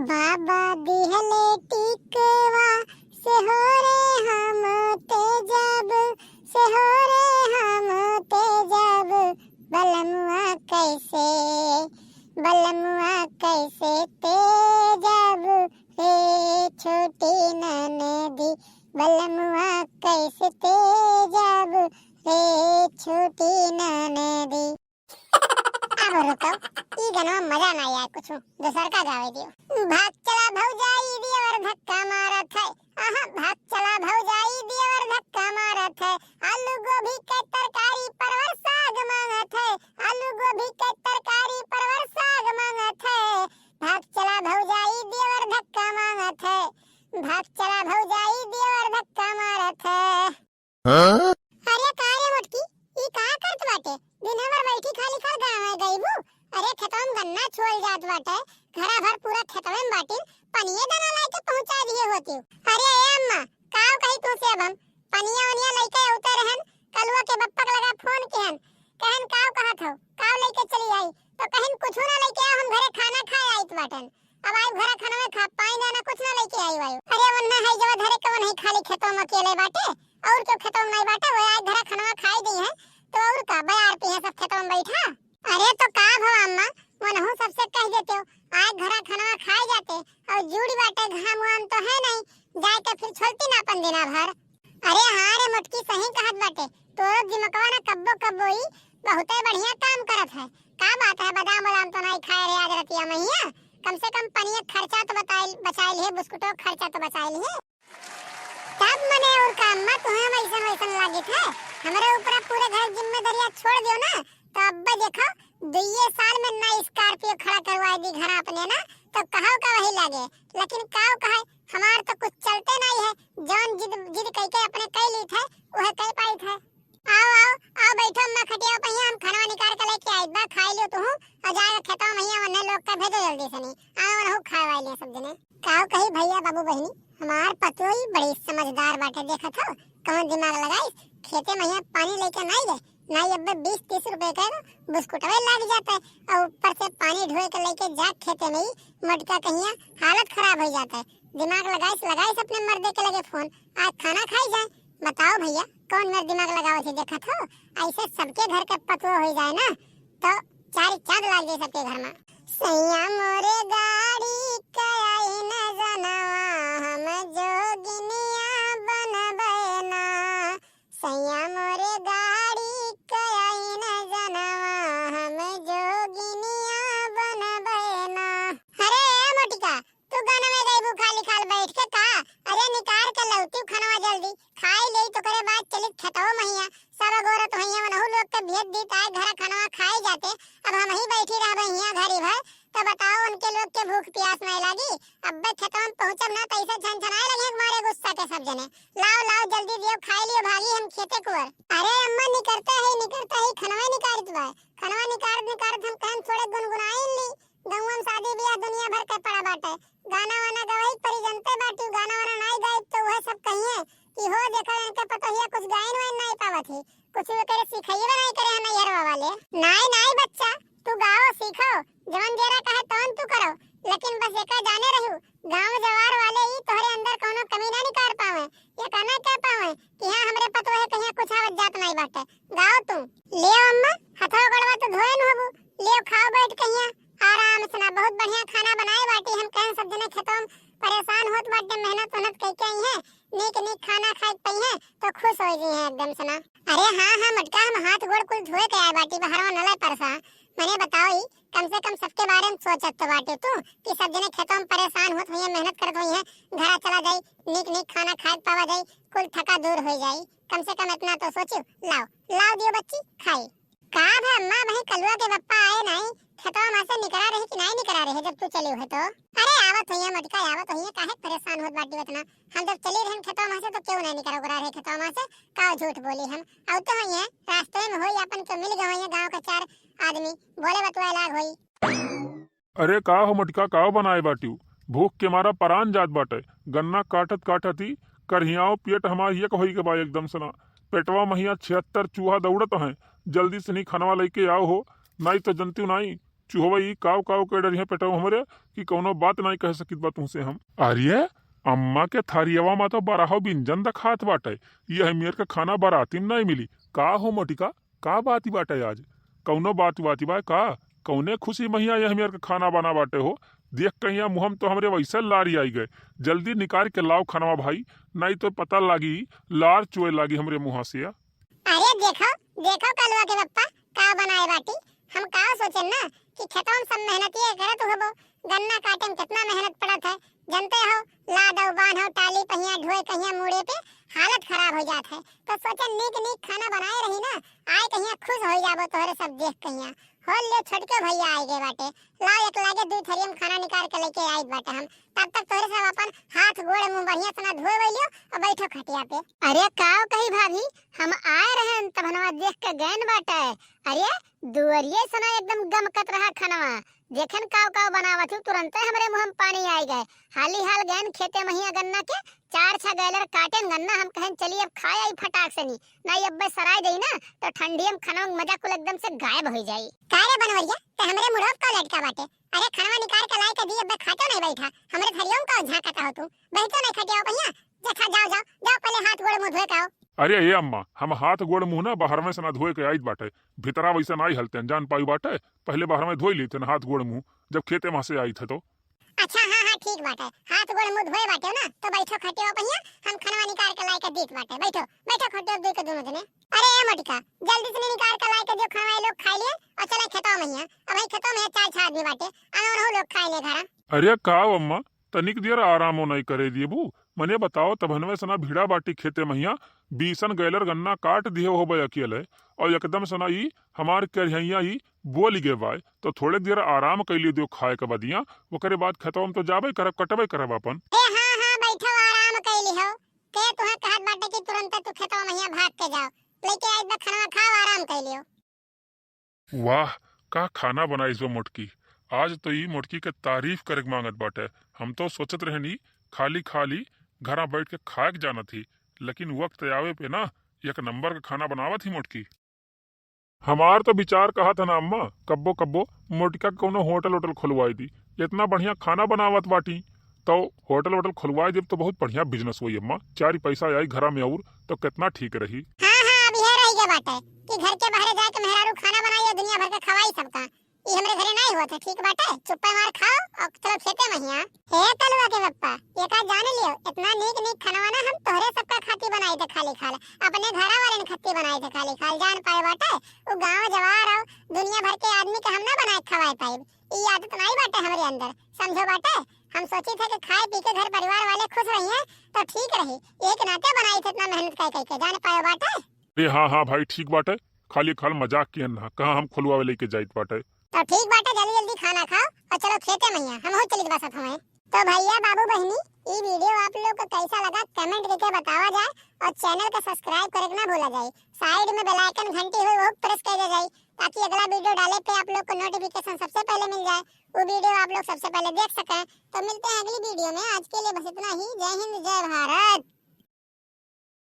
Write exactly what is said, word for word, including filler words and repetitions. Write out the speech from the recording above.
बाबा दिहले टिकवा से हो रे हम तेजब, से हो रे हम तेजब, बलमुआ कैसे, बलमुआ कैसे तेजब रे छोटी ननदी, बलमुआ कैसे तेजब रे छोटी ननदी। अब रुको, ई गनवा मजा ना आया कुछ, दूसर का गावे दियो। भाग चला भौजाई, दियवर धक्का मारत है। आहा, भाग चला भौजाई, दियवर धक्का मारत है। आलू गोभी के तरकारी, परवर साग मांगत है। आलू गोभी के तरकारी, परवर साग मांगत है। भाग चला भौजाई, दियवर धक्का मारत है। भाग चला भौजाई, दियवर धक्का मारत है। हाँ? अरे का रे मोटकी, ई का करत बाटे? दिन भर बैठी खाली खाल गाँव गईबू? अरे खेतवा में गन्ना छुअल जात बाटे, घरा भर पूरा खेतवे में बाटिन, पनिये दाना लाके पहुँचा दिए होती। अरे ए अम्मा, काव कही तू से अब हम? पनिया वनिया लइके अउते रहन, कलुआ के बप्पा के लगा फोन किहन, कहन काव कहत हो, काव लइके चली आई, तो कहन कुछ ना लइके आओ, हम घरे खाना खाए आइत बाटन। अब आई घरा खाना में खा पाई ना, ना कुछ ना लइके आई वाई। अरे वन्ना है जब धरे के वन्ही खाली खेतवा में अकेले बाटे, और क्यों खेतवा में नहीं बाटे, वो आई घरा खाना खाई दी है, तो और का बयार पी है सब खेतवा में बैठा। अरे तो का भवा अम्मा, वनहु सबसे कह देते हो, आई घरा खाना खाए जाते, और जूड़ी बाटे घाम वाम तो है नहीं, जाए के फिर छोलती ना अपन दिना भर। अरे हाँ रे मोटकी, सही कहत बाटे, तोरो दिमकवा ना कब्बो कब्बो ई बहुते बढ़िया काम करत है। का बात है, बादाम वादाम तो नहीं खाए रहे आज रतिया महिया, कम से कम पनिया खर्चा तो बताइल, बचाइल है, बिस्कुटो खर्चा तो बचाइल है। तब मने और का अम्मा, तुम्हें हम ऐसन वैसन लागित है, हमारे ऊपर पूरे घर जिम्मेदारियां छोड़ दियो ना, तो अब्बा देखो दुइये साल में ना स्कॉर्पियो खड़ा करवाए दी घर अपने ना, तो कहो का वही लागे। लेकिन काव कहे, हमार तो कुछ चलते नहीं है, जौन जिद, जिद कई के अपने कई ली थे, वह कई पाई थे। आओ, आओ, आओ बैठो अम्मा खटिया पहिया, हम खाना निकाल के लेके आई बा, खाई लियो तू, और जाए खेतवा महिया वन्ने लोग का भेजो जल्दी से नहीं, आओ वनहु खाए वाले सब जने। काव कही भैया बाबू बहिनी, हमार पतोई बड़ी समझदार बाटे, देखत हो कौन दिमाग लगाइस, खेते महिया पानी लेके नहीं गए, नहीं अब्बे बीस तीस रुपए के बिस्कुटवे लाग जाता है, और ऊपर से पानी ढोए के लेके जा खेते में ही मोटका कहिया हालत खराब हो जाता है। दिमाग लगाइस, लगाइस अपने मर्दे के लगे फोन, आज खाना खाई जाए। बताओ भैया, कौन मेर दिमाग लगावत है देखत हो? ऐसे सबके घर के पतोह हो जाए ना, तो चारी चांद लाग जाए सबके घर में। सैया मोरे गाड़ी के आई न जनवा, हम जोगिनिया बनबे ना। सैया मोरे गाड़ी के आई न जनवा, हम जोगिनिया बनबे ना। अरे ए मोटिका, तू गाना में गईबू खाली खाल बैठ के का? अरे निकार के लौटी खनवा जल्दी, खाई लेई तो करे बाद चलित खेतवा महिया, सब अगोरत होइया वनहु लोग के भेज दी ताए घरा खनवा खाए जाते। अब हम ही बैठी रहबे हिया घड़ी भर, तो बताओ उनके लोग के भूख प्यास नहीं लागी? अब्बे खेतवा में पहुँचब ना तो ऐसे छन छनाए लगे हमारे गुस्सा के सब जने। लाओ लाओ जल्दी दियो, खाई लियो, भागी हम खेते कुवर। अरे अम्मा निकरते है, निकरते है, खनवा निकारित बा, खनवा निकारत निकारत हम कहन थोड़े गुनगुनाइन ली। गौवा में शादी बियाह दुनिया भर के पड़ा बाटे, गाना वाना गवाई परी, जनते बाटू, गाना वाना नाई गाइब तो उहे सब कहिए कि हो देखो इनके पतोहिया कुछ गाइन वाइन नाई पावत ही, कुछ वो करे सिखाइए नाई करे हम नैहरवा वाले। नाई नाई बच्चा, तू गाओ सीखो, जवन जेरा कहे तवन तू करो, लेकिन बस एका जाने रहू, गांव जवार वाले ई तोहरे अंदर कौनो कमी ना निकाल पावे, ये कहना कह पावे कि हाँ हमरे पतोहे कहिया कुछ आवत जात नाई बाटे। गाओ तू। ले अम्मा, हथवा गोड़वा तो धोए न होबू, ले खाओ बैठ कहिया आराम से ना, बहुत बढ़िया खाना बनाए बाटी, हम कहन सब जने खेतों में परेशान होत बाटे, मेहनत उहनत कइके आई हैं, नीक नीक खाना खाए के पइहें तो खुश हो जी हैं एकदम से ना। अरे हाँ हाँ मटका, हम हाथ गोड़ कुल धोए के आए बाटी, बहरवा न ले परसा। मने बताओ ई, कम से कम सबके बारे में सोचत तो बाटे तू कि सब जने खेतों में परेशान होत होइहें, मेहनत करत होइहें, घरा चला जाई, नीक नीक खाना खाए के पावा जाई, कुल थका दूर हो जाई। कम से कम इतना तो सोचो। लाओ, लाओ दियो बच्ची, खाई। का भे अम्मा, वही कलुआ के बप्पा आए नाई, खेतवा में से निकरा रहे कि नाई निकरा रहे जब तू चली हुए तो? अरे आवत होइया मटका, आवत होइया, काहे परेशान होत बाटी उतना? हम जब चली रहन खेतवा में से तो क्यों नाई निकरा उकरा रहे खेतवा में से? का झूठ बोली हम? आउ तो होइया, रास्ते में होई अपन क्यों मिल गए होइया गाँव के चार आदमी, बोले बतुआ लाग होई। अरे का हो मटका, का बनाए बाटियो? भूख के मारा परान जात बाटे। गन्ना काटत काटत ही करहियाव पेट हमार हियक होई के बा एकदम से ना। पेटवा महिया छिहत्तर चूहा दौड़त हैं। जल्दी से नी खनवा लइके आओ हो, नाई तो जनतियो नाई, चुहवा ई काव काव के डरिया पेटवा हमरे कि कौनो बात नाई कह सकित बा तुहसे हम। अरे, अम्मा के थरियवा मा तो बरहो बिंजन दखात बाटे, यह मेर के खाना बराती में नाई मिली। का हो मोटिका, का बाती बाटे आज? कौनो बात बाती बा का? कौने खुशी महिया यह मेर के खाना बना बाटे हो? देख कहिया मुँह में तो हमरे वैसे लारी आई गए। जल्दी निकाल के लाओ खानवा भाई, नाई तो पता लागी, लार चुए लागी हमरे मुँह से। अरे देखो, देखो कलुआ के पप्पा का बनाए बाटी। हम का सोचेन ना कि खेतवा में सब मेहनतिये करत होबो, गन्ना काटे में कितना मेहनत पड़त है, जनते हो, लादो, बान्हो, टाली पहिया, ढोए कहिया मूड़े पे, हालत खराब हो जात है। तो सोचेन नीक नीक खाना बनाए रही ना, आए कहिया खुश हो जाबो तोहरे सब देख कहिया। हो ले छोटके भैया आए गए बाटे, लाओ एक लागे दू थरियम खाना निकाल के लेके आइत बाटे हम। तब तक तोहरे सब अपन हाथ गोड़ मुँह बढ़िया से ना धोए वैलियो और बैठो खटिया पे। अरे काव कही भाभी, हम आए रहन तब हनवा देख के गैन बाटे। अरे दुअरिये सना एकदम गमकत रहा खनवा। जेखन काव काव बनावत हूँ, तुरंते हमरे मुँह में पानी आई गए। हाली हाल गैन खेते महिया गन्ना के, चार छह गैलर काटेन गन्ना। हम कहन चली अब खाए आई फटाक से नी, नाई अब्बे सराय जाई ना तो ठंडिया में खनवा के मजा कुल एकदम से गायब हो जाई। का रे बनवरिया, ते हमरे मुड़ोप का लटका बाटे? अरे खनवा निकाल के लाए के दी, अब्बे खातो नहीं बैठा, हमरे थरियों का झांकत हो तू। बैठो नहीं खटियाओ भैया, जथा जाओ जाओ जाओ, पहले हाथ गोड़ मुँह धोए के आओ। अरे ए अम्मा, हम हाथ गोड़ मुँह ना बाहर में से ना धोए के आइत बाटे, भीतरा वैसे नाई हलते जान पाई बाटे, पहले बाहर में धोई लेते ना हाथ गोड़ मुँह, जब खेते वहाँ से आई थे तो। अच्छा हाँ हाँ ठीक बाटे, हाथ गोड़ मुँह धोए बाटे ना तो बैठो खटियो पहिया, हम खनवा निकाल के लाए के दीत बाटे, बैठो बैठो खटियो दुई के दोनों जने। अरे ए मोटिका, जल्दी से निकाल के लाए के दियो खनवा, लोग खाई लिए और चले खेतवा महिया। अब भाई खेतवा महिया चार छह आदमी बाटे, आनो उनहु लोग खाई ले घरा। अरे का अम्मा, तनिक देर आरामो नहीं करे दिएबू? मने बताओ, तभनवे सना भिड़ा बाटी खेते महिया, बीसन गैलर गन्ना काट दिहे होबे अकेले, और एकदम सना ई हमार केरिहैया ई बोल गे बाय, तो थोड़े देर आराम कैली दियो खाए के बदिया, ओकरे बाद खेतवा में तो जाबे करब, कटबे करब अपन। ए हाँ हाँ बैठो, आराम कैली हो। के तुहे कहत बाटे कि तुरंते तू खेतवा महिया भाग के जाओ, लेके आइत बा खनवा, खाओ, आराम कैलियो। वाह, का खाना बनाइस बा मोटकी। आज तो ई मोटकी के तारीफ करे के मांगत बाटे। हम तो सोचत रहनी खाली खाली घरा बैठ के खाए के जानत ही, लेकिन वक्त आवे पे ना एक नंबर का खाना बनावत ही मोटकी। हमार तो विचार कहत है ना अम्मा, कब्बो कब्बो मोटका के कौनो होटल वोटल खुलवाई दी, इतना बढ़िया खाना बनावत बाटी, तो होटल वोटल खुलवाई देब तो बहुत बढ़िया business होई अम्मा, चार पैसा आई घरा में और तो कितना ठीक रही। हाँ हाँ, अब यह रह गया बाटे कि घर के बाहरे जाके मेहरारू खाना बनाई और दुनिया भर के खवाई सबका। ई हमरे घरे नाई होत है, ठीक बाटे? चुप्पे मार खाओ और चलो खेते महिया। हे कलुआ के पप्पा, ये का जान लियो, इतना नीक नीक खनवा ना हम तोहरे सबका खाती बनाई थे खाली खाल, अपने घरा वाले ने खाती बनाई थे खाली खाल, जान पाए बाटे? उ गांव जवार और दुनिया भर के आदमी के हम ना बनाए खवाए पाइब, ई आदत नाई बाटे हमरे अंदर, समझो बाटे? हम सोची थे कि खाए पी के घर परिवार वाले खुश रही हैं तो ठीक रही, यही के नाते बनाई थे इतना मेहनत कर करके, जान पाए बाटे? अरे हाँ हाँ भाई, ठीक बाटे, खाली खाल मजाक किहन ना, कहाँ हम खुलवावे लेके जाइत बाटे। तो ठीक बाटे, जल्दी जल्दी खाना खाओ और चलो खेते महिया, हमहू चलित बा साथ में। तो भैया बाबू बहिनी, ई video आप लोग को कैसा लगा comment करके बतावा जाए और channel का subscribe करे के ना भूला जाए। Side में bell icon घंटी हुई वो press कर दे जाए ताकि अगला video डाले पे आप लोग को notification सबसे पहले मिल जाए, वो video आप लोग सबसे पहले देख सकें। तो मिलते हैं अगली video में, आज के लिए बस इतना ही। जय हिंद, जय भारत।